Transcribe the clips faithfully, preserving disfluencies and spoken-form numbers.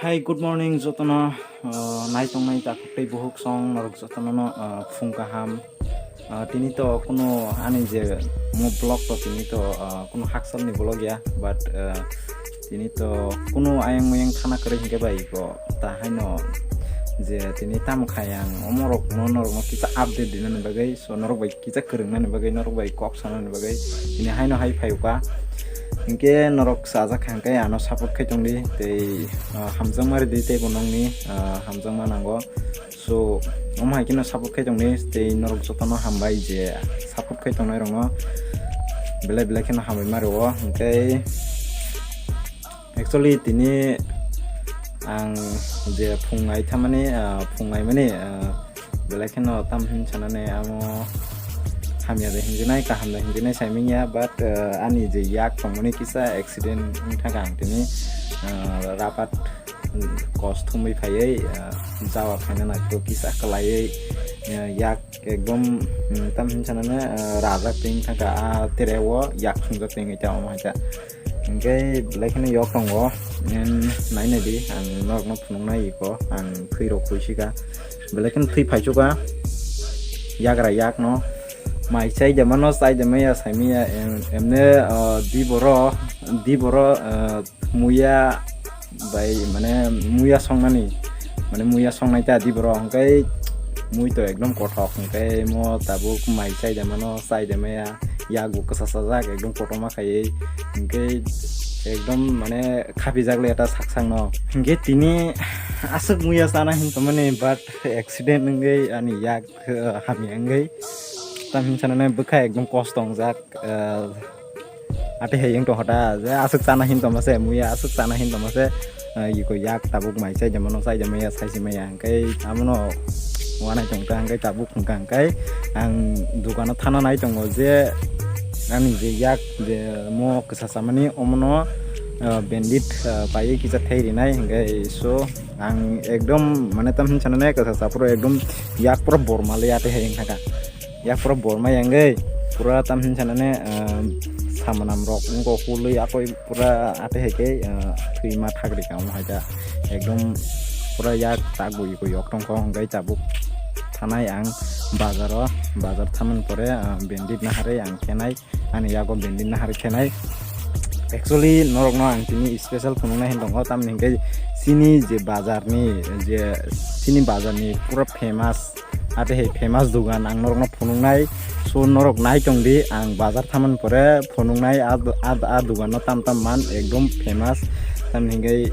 Hi, good morning jotono, uh, naitongnai takhuk tei buhuk song norok jotono no, uh, phung kaham. Uh, tini to kuno ani je mo vlog to tini to, uh, kuno haksalni vlog ya, but, uh, tini to kuno ayang mayang thana kwrwi hinkhe bai ko ta haino je tini tamo khai ang omorok no norok no kisa update dinani bagwi. So norok bai kisa kwrwngnani bagwi, norok bai kok sanani bagwi tini haino hai phaiuka. Hinkhe norok chajak kha hinkhe ano support khai tongdi tei, ah, hamjakma ridi teibo nongni, ah, hamjakma nango. So omo hai kheno support khai tongdi tei norok jotono hambai je support khai tongnai rokno belai belai kheno hambai ma rwo. Hinkhe actually tini ang je phung ai thamani, ah, phung ai mani, ah, belai kheno tam hin sanani amo hamya de hinjinai, kaham de hinjinai saimanya, but, ah, ani je yak tongmani kisa accident wngthaka ang tini, ah, rapat, mm, kos thumwi phaiwi, ah, jawa khaina naitho kisa kwlaiwi, ah, yak ekdom, mm, tam hin sanani, ah, rajak twi wngthaka, ah, tereo yak thungjak twi wngwi ta omo hai ta. Hinkhe belai kheno yok tongo, em, nai nai di, ang norokno phunuknai iko, ang thwi rok khuisika, belai kheno thwi phaichuka, yagra yakno, mai chai de mano, chai de maya, sai maya, em, emne, ah, di boro, di boro, ah, muya bai, mane muya songnani, mane muya songnai ta di boro, hinkhe mui to ekdom kothok, hinkhe mo tabuk mai chai de mano, chai de maya, yak bo kwsa sajak, ekdom kotorma khaiwi, hinkhe ekdom mane khapijak le ta sak sakno. Hinkhe tini aswk muya chana hin tongmani, but accident wngwi ani yak, eh, hamya wngwi tam hin sanane bwkha ekdom kosto wngjak, eh, ate heyeng tong hota je aswk chana hin tongma se, muya aswk chana hin tongma se, eh, iko yak tabuk mai chai de mano, chai de maya, sai se maya, hinkhe amono wanai tong ta, hinkhe tabuk hwnkha, hinkhe ang dukano thana nai tongo je ani je yak je mo kwsa chamani omono, eh, bandit, eh, paiwi kisa thai rinai, hinkhe so ang ekdom mane tam hin sanane kwsa cha phuru ekdom yak pura borma le ate heyeng thaka. Yak pura borma yangwi pura tam hin sanane, ah, samanam rok wngkok hului akoi pura ate hai khe, ah, thwima thagri kamo hai ta ekdom pura yak tak bui bui yok tongkho hwnkhe tabuk thanai ang bazaro, bazar thamani pore, ah, bandit naharwi ang khenai, ani yago bandit naharwi khenai. Actually norokno ang tini special phunuknai hin tongo, tamni hinkhe chini je bazarni je chini bazarni pura famous ate hai famous dugan ang norokno phunuknai. So norok nai tongdi, ang bazar thamani pore phunuknai a, a, a duganno tam tam man ekdom famous. Tamni hinkhe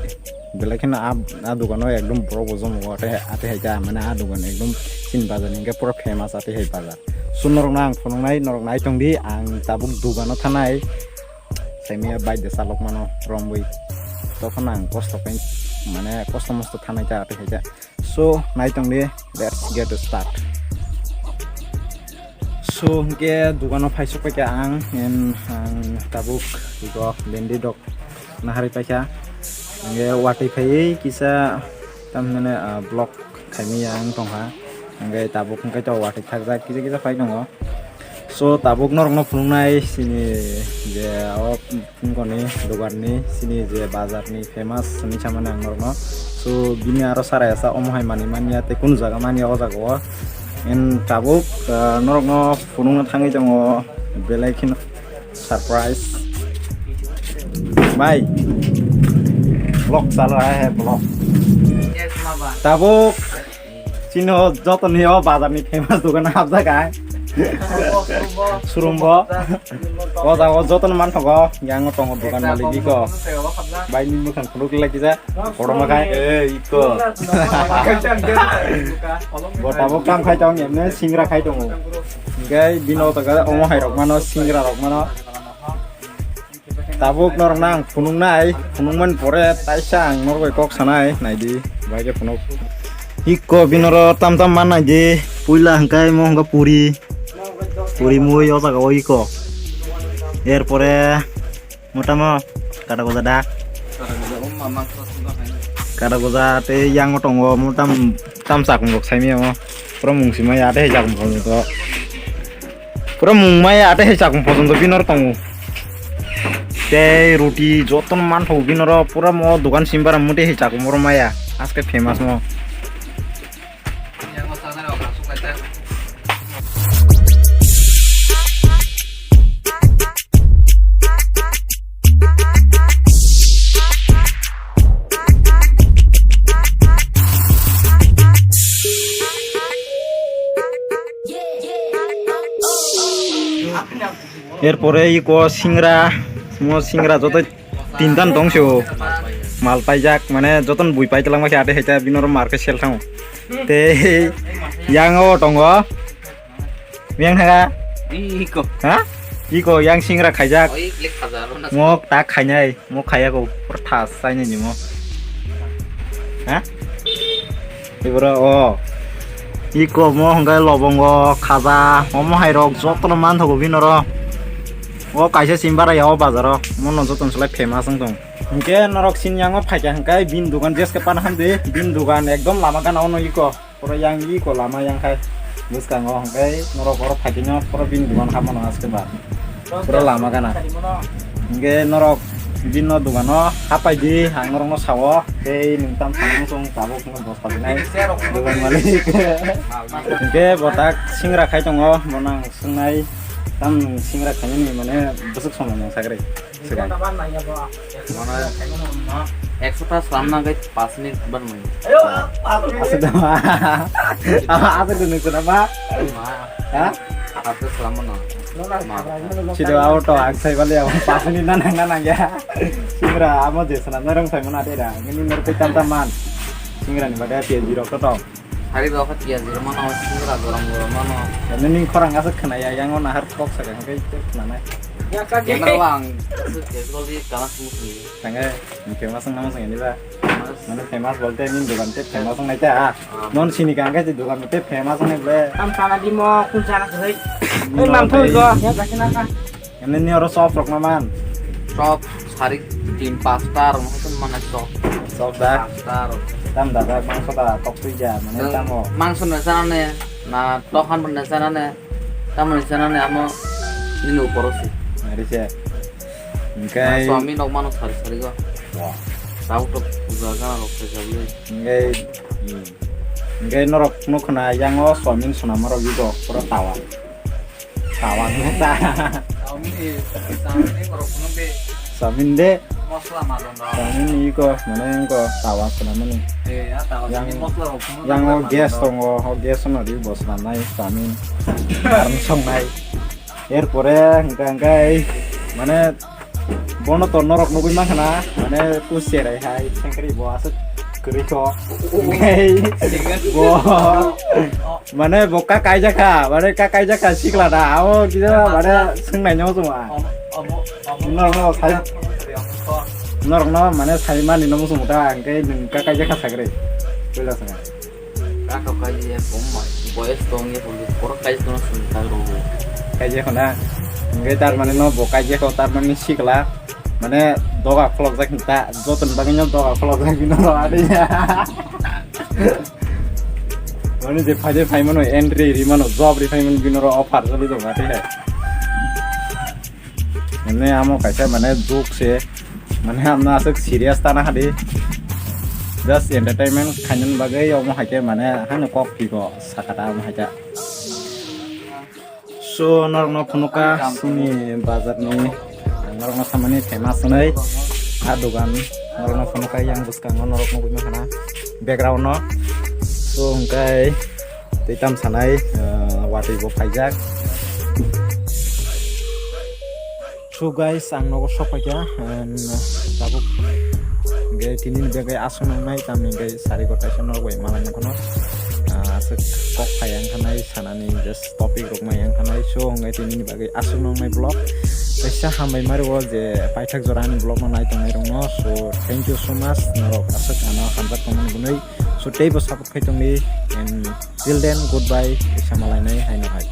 belai kheno a, a duganno ekdom borok bo jomo ate, ate hai ta mane a dugan ekdom chini bazar hinkhe pura famous ate hai bazar. So norokno ang phunuknai, norok nai tongdi, ang tabuk duganno thanai. Saimaya bike de chalok mano romwi. Tokhono ang kosto khe mane kosto mosto thanai ta ate hai ta. So, nai tongdi, let's get start. So, hinkhe dukano phaisok paikha ang, and ang tabuk iko bandit rok naharwi paikha. Hinkhe watwi phaiwi kisa tamhinani, ah, vlog khaimaya ang tongkha. Hinkhe tabuk hinkhe to watwi thakjak kisa kisa phai tongo. So, tabuk norokno phunuknai chini je o phungkoni doganni chini je bazarni famous hinwi samani ang norokno. So, bini aro chara esa omo hai manwi manya tei kunu jaga manya o jaga o. And tabuk, ah, norokno phunukna thangwi tongo belai kheno surprise. Bhai, vlog chalo hai hai vlog. Tabuk Chini o joto ni o bazar ni famous dogan hapjak ai. Surumbo. O jaga o joto ni manthogo, yang o tongo dogan malik iko. Bai ni mukhang khuluk lagi ja. Kotorma khai. Eh, iko. Bo tabuk kam khai tong emne singra khai tongo. Gai bino to ga omo hai rok mano singra rok mano. Tabuk norokno ang phunuknai, phunukmani pore taisa ang norok bai kok sanai, naidi, bai khe phunuk. Iko binoro tam tam man naidi, puila hwnkhe mo hwnkhe puri, puri mui o jaga o iko. Erpore motamo kada goja da. Kada goja tei yango tongo motam tam chakung rok saimiyamo. Pura mung simai ate hai chakung phone to. Pura mung mai ate hai chakung phone to binor tongo. Tei roti jotono manthogo bini oro pura mo dogan sim bara muti hai chakmoro maya. Aske famous mo. Erpore iko singra, mo singra joto tintan tong sio. Mal paijak, mane joton bui pai telang bai ate heta binoro mar ke sel thango. Te yang o tongo. Yang thaga? Iko. Ha? Iko yang singra khaijak. Oi, klik khajar, no. Mo tak khainai. Mo khaya ko pura thas sai ni mo. Ha? Ibro o. Iko mo hwnkhai lobongo khaja, omo hai rok jotono manthogo bini oro. O kaisa sim bara ya o bazaro. Mo no jotono slai famous wng tong. Hwnkhe norok sini yango phaikha hwnkhe bini dogan jeske pan hamdi. Bini dogan ekdom lama gana ono iko. Pura yang iko lama yang khai. Bwskango hwnkhe norok oro phaikhe no pura bini dogan hamono aske ba. Pura lama gana. Hingke norok bini dogano hapai di, ang norokno sao, tei nwng tam sanang song tabuk no bosta dinai dogan malik. Hingke botak singra khai tongo, bono ang swngnai, tam singra khainani mane bwswk somoi nang sagri swkang. Mane ekso ta slam nang kai pas minute ban mani. Aswk da ma. Aswk da nwng swnama. Ha? Aswk slam mano. Sido auto ang sai bali abo pasani na nang na nang ya. Sibra amo je sana norong sai mana tera. Ngini nor pe tam tam man. Singra ni bade P H D rok to to. Hari rok hat ya jiro mano singra gorom gorom mano. Nini khorang aswk khna ya yang ona har kok sa kan kai khna nai. Camera wang aswk casual di kanas musni. Tangga, famous wng nang sing ini ba. Mane famous bolte nini dogan te famous wng nai ta. Non sini kang kai dogan te famous wng nai ble. Tam sana di mo kun sana sih. Oi, mam thoi go. Ya, gak kena ka. Ini ni oro shop rok naman. Shop sari tin pasta rok naman mana shop. Shop da. Pasta rok. Tam da da mangso da tok tui ja mane tamo. Mangso na sana ne, na tohan na sana ne. Tamo ni sana ne amo nini uporo si. Ari se. Hingke Swami nok mano sari sari go. Wah. Tau to puja gana rok se jagli. Hingke, hmm. Hingke norok nukho na yang o Swami ni swnam rok igo pura tawa. Tawa ni ta. Swami, Swami ni korok kuno be. Swami ni de. Mosla ma don do. Swami ni igo mane igo tawa swnam ni. Eh, ya tawa yang, ni mosla rok kuno yang o gas tongo, o gas no ri bo swnam nai Swami. Arm song nai. Erpore hingka hingka ei mane bono to norok nugui mankha na mane ku cherai hai sengkri bo aswk kwrwi kho. Hingkai bo mane bo ka kaijak kha mane ka kaijak kha sikla da abo kisa mane swngnai no tongma. Norok no sai norok no mane sai mani no muchung ta hingkai nwng ka kaijak kha sakri puila swnga. Katok kaji ya, bomma, boyes tong ya, poli, poro kaji tong sung tang ro. Kaji khona, ngai tar mane no bo kaji kho tar mane sikla, mane doga kholok jak ta, joton bagwi no doga kholok jak bino ro ade ya. Mane je phai je phai mano entry ri mano job ri phai mano bino ro offer joli do mate hai. Mane amo kaisa mane joke se, mane amno aswk serious tana hadi. Just entertainment khainani bagwi omo haikhe mane haino kok tiko sakata omo haikhe. So norokno phunukha chini bazarni norokno samani famous hwnwi a dogan norokno phunukha yang bwskango norok nugwi mankha na background no. So hwnkhe tei tam sanai, ah, watwi bo phaijak. So guys, ang nogo sok paikha, and tabuk hingke tini ni bagwi aswk nangnai, tamni hingke sari kotaisa norok bai malai nangkhono, ah, aswk kok phai ang khanai sanani just topic rok mai ang khanai. So hingke tini ni bagwi aswk nangnai vlog kaisa hambai mari o je paithak jora ni vlog no nai tongnai rok no. So thank you so much, norok aswk ano hamjak tongmani gunui. So tei bo support khai tongdi, and till then, goodbye, kaisa malainai haino hai.